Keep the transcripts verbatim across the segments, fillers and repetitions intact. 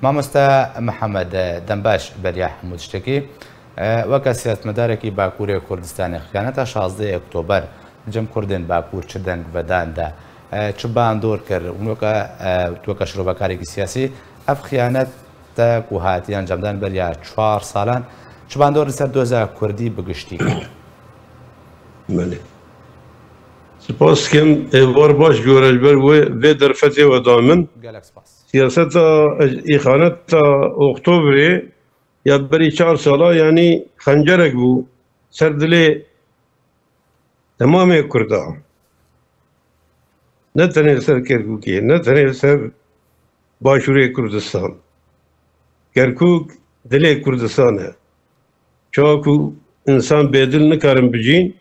Mamoste Mihemed, dembaş beriya hemû tiştekî. E, weke siyasetmedarekî Bakurê Kurdistanê, xiyaneta şazdeh Oktober cem Kurdên Bakur çi deng vedan de, e, çi bandor kir? Û weke, e, weke şirovekarekî siyasî, ev xiyanet te ku hatiye encamdan beriya çar salan, çi bandor li ser doza Kurdî bi giştî kir? Belê. Spas dikim, êvar baş ji we re ji ber wê, vê derfetê we da min. Gelek spas. Siyaseta îxaneta Oktobrê ya berî çar sala, yanî xencerek bû ser dilê temamê Kurda. Ne tenê li ser Kerkûkê, ne tenê li ser Başûrê Kurdistan. Kerkûk dilê Kurdistan e. Çawa ku însan bêdil nikarin bijîn,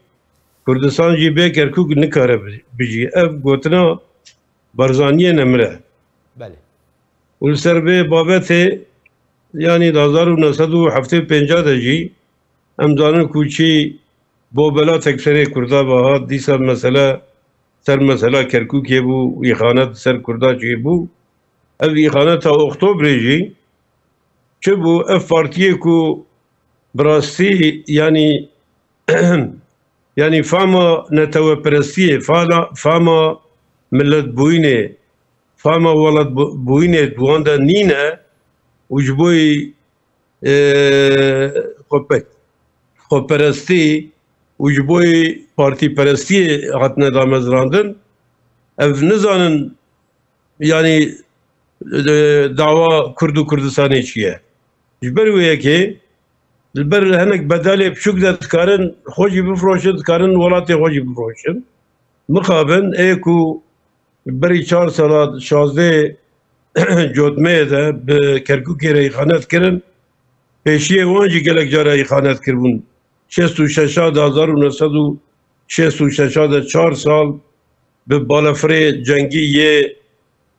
Kurdistan jî bê Kerkûk nikare bi-, bijî. Ev gotina Barzaniyê nemir e. Belê. Û li ser vê babetê, yanî di hezar û neh sed û heftê û pênc de jî em zanin ku çi bobelatek serê Kurda ve hat, dîsa mesele ser mesela Kerkûkê bû, îxanet ser Kurda çêbû. Ev îxaneta Oktobrê jî çi bû? Ev partiyê ku bi rastî, yanî, yanî fama neteweperestiyê, fala-, fama miletbûyînê, fama welatbûyînê di wan de nîne û ji bo yî, e, xwe pe-, xweperestî û ji bo yî partîperestiyê hatine damezrandin. Ev nizanin, yanî, e, dawa Kurd û Kurdistanê çi ye. Ji ber wê yekê, li ber hinek bedelê biçûk de dikarin xwe jî bifiroşin, dikarin welatê xwe jî bifiroşin. Mixabin ê ku berî çar sala şazdeh cotmeyê de bi Kerkûkê re îxanet kirin, pêşiyê wan jî gelek cara îxanet kiribûn. Şêst û şeş de, hezar û neh sed û şêst û şeş de çar sal bi balafirê cengî yê,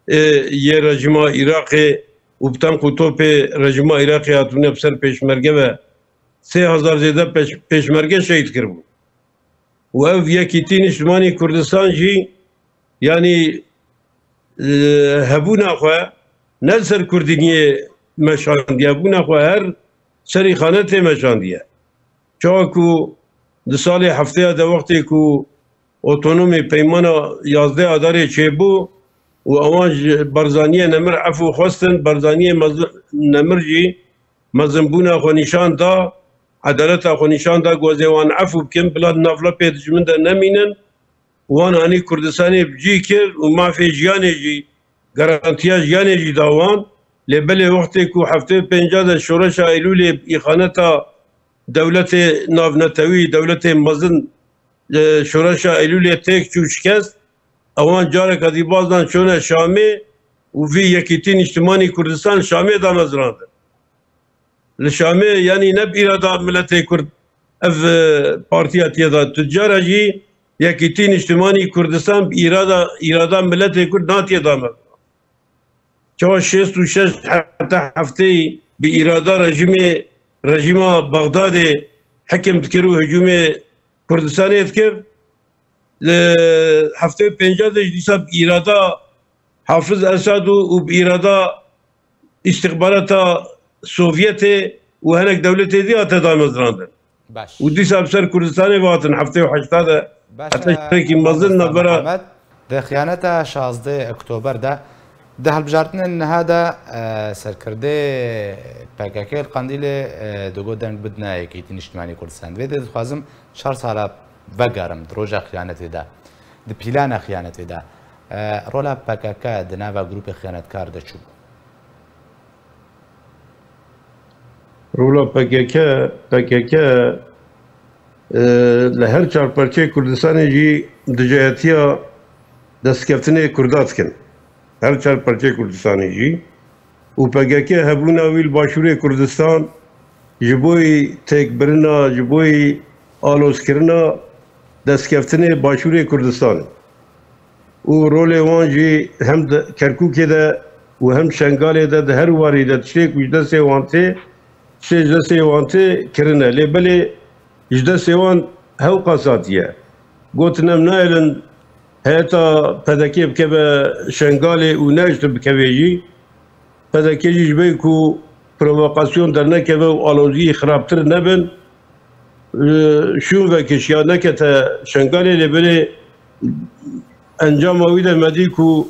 ê, yê rejîma Iraqê û bi tank û topê rejîma Iraqê hatibûne bi ser pêşmerge ve sê hezar zêde pêş-, pêşmerge şehîd kiribû. Û ev Yekîtî Niştimanî Kurdistan jî, yanî, e, hebûna xwe ne li ser Kurdîniyê meşandiye, hebûna xwe her ser îxanetê meşandiye. Çawa ku di salê hefteya de wextê ku otonomê peymana yazdeh Adarê çêbû û ewan ji Barzaniyê nemir efû xwestin, Barzaniyê mezi-, nemir jî mezinbûna xwe nîşan da, edaleta xwe nîşan da, ku ez ê wan efû bikim, bila di nav lepê dijmin de nemînin. Wan anî Kurdistanê bi cî kir û mafê jiyanê jî, garantiya jiyanê jî da wan. Lê belê wextê ku heftê û pênc de şoreşa Eylûlê îxaneta dewletê navnetewî, dewletê mezin, e, şoreşa Eylûlê têk çû şikest, ewan careke dî baz dan çûne Şamê û vî Yekîtî Niştimanî Kurdistan li Şamê damezrandin. Li Şamê, yanî ne bi îrada miletê Kurd ev, e, partiya tiye da. Tu cara jî Yekîtî Niştimanî Kurdistan bi îrada, îrada miletê Kurd natiye dame. Çawa şêst û şeş heta hefteyî bi îrada rejîmê, rejîma Bexdadê hekim dikir û hicûmê Kurdistanê dikir? Li heftê û pênc de jî dîsa bi îrada Hafiz Esad û, û bi îrada îstixbarata Sovyetê û hinek dewletê dî hate damezrandin. Baş. Û dîsa bi ser Kurdistanê ve hatin heftê û heşt de. Baş, heta e, şerekî mezin navbera Mihemed, di xiyaneta şazdeh Oktober de, di hilbijartinên niha de, e, serkirdê P K K li Qandîlê, e, digot deng bidine Yekîtî Niştimanî Kurdistan. Vê de dixwazim çar sala vegerim di roja xiyanetê de, di plana xiyanetê de. E, rola P K K di nava grûpê xiyanetkar de çi bû? Rola P K K, P K K, e, li her çar parçeyê Kurdistanê jî dijayetiya destkeftinê Kurda dikin. Her çar parçeyê Kurdistanê jî. Û P K K hebûna wî li Başûrê Kurdistan ji bo yî têkbirina, ji bo yî alozkirina destkeftinê Başûrê Kurdistanê. Û rolê wan jî hem di Kerkûkê de û hem Şengalê de, di her warî de tiştê ku ji destê wan tê, tiştê ji destê wan tê kirine. Lê belê ji destê wan hewqas hatiye. Gotin em nayelin heyeta P D K bikeve Şengalê û ne ji tu bikevê jî. P D K jî ji ber ku provokasyon dernekeve û aloziyê xirabtir nebin, e, şûn vekişiya nekete Şengalê, lê belê encama wî de me dî ku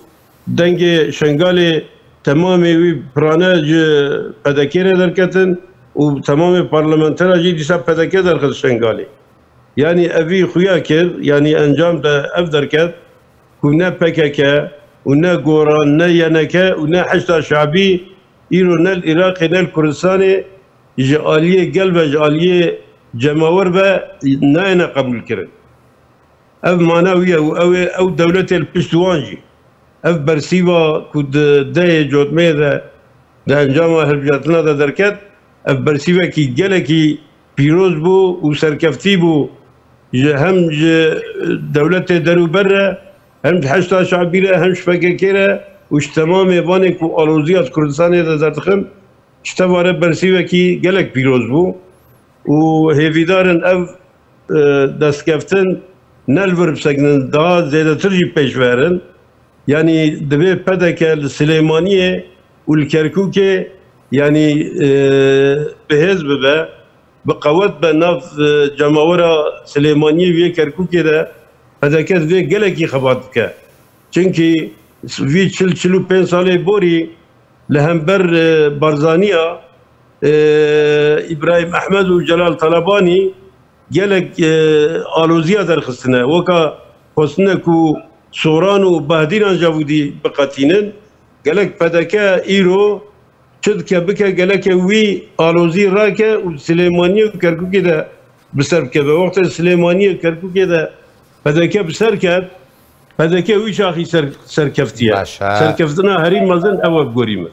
dengê Şengalê temamê wî pirane ji P D K re derketin û temamê parlamentera jî dîsa P D K derxist Şengalê. Yanî evî xuya kir, yanî encam de ev derket ku ne P K K û ne Goran, ne Y N K û ne Heşda Şabî îro ne li Iraqê ne li Kurdistanê ji aliyê gel ve, ji aliyê cemawir ve nayêne qebûlkirin. Ev mana wî ye û ew ê ew dewletê li pişt wan jî. Ev bersîva ku di dehê cotmeyê de di encama hilbijartina de derket, ev bersîvekî gelekî pîroz bû û serkeftî bû. Ji hem ji dewletê derûber re, hem ji Heşda Şabî re, hem ji P K K re û ji temamê vanê ku aloziya di Kurdistanê de derdixin, ji tevare bersîvekî gelek pîroz bû û hêvîdar in ev, e, destkeftin ne li vir bisekinin, daha zêdetir jî pêş ve herin. Yanî divê P D K li Silêmaniyê û li Kerkûkê, yanî, e, bihêz bibe, bi qewet be nav, e, cemawera Silêmaniyê û yê Kerkûkê de P D K divê gelekî xebat bike. Çimkî vî çil, çil û pênc salê borî li hember, e, Barzaniya, e, Îbrahîm Ehmed û Celal Talabanî gelek, e, aloziya derxistine. Weka xwestine ku Soran û Bahdînan ji vûdî biqetînin, gelek P D K îro çi dike bike, geleke wî alozî rake û Silêmaniyê û Kerkûkê de bi ser bikeve. Wextê Silêmaniyê û Kerkûkê de P D K bi ser ket, P D K wî çaxî ser, serkeftiye. Baş e. Serkeftina herî mezin ew e bi gorî min.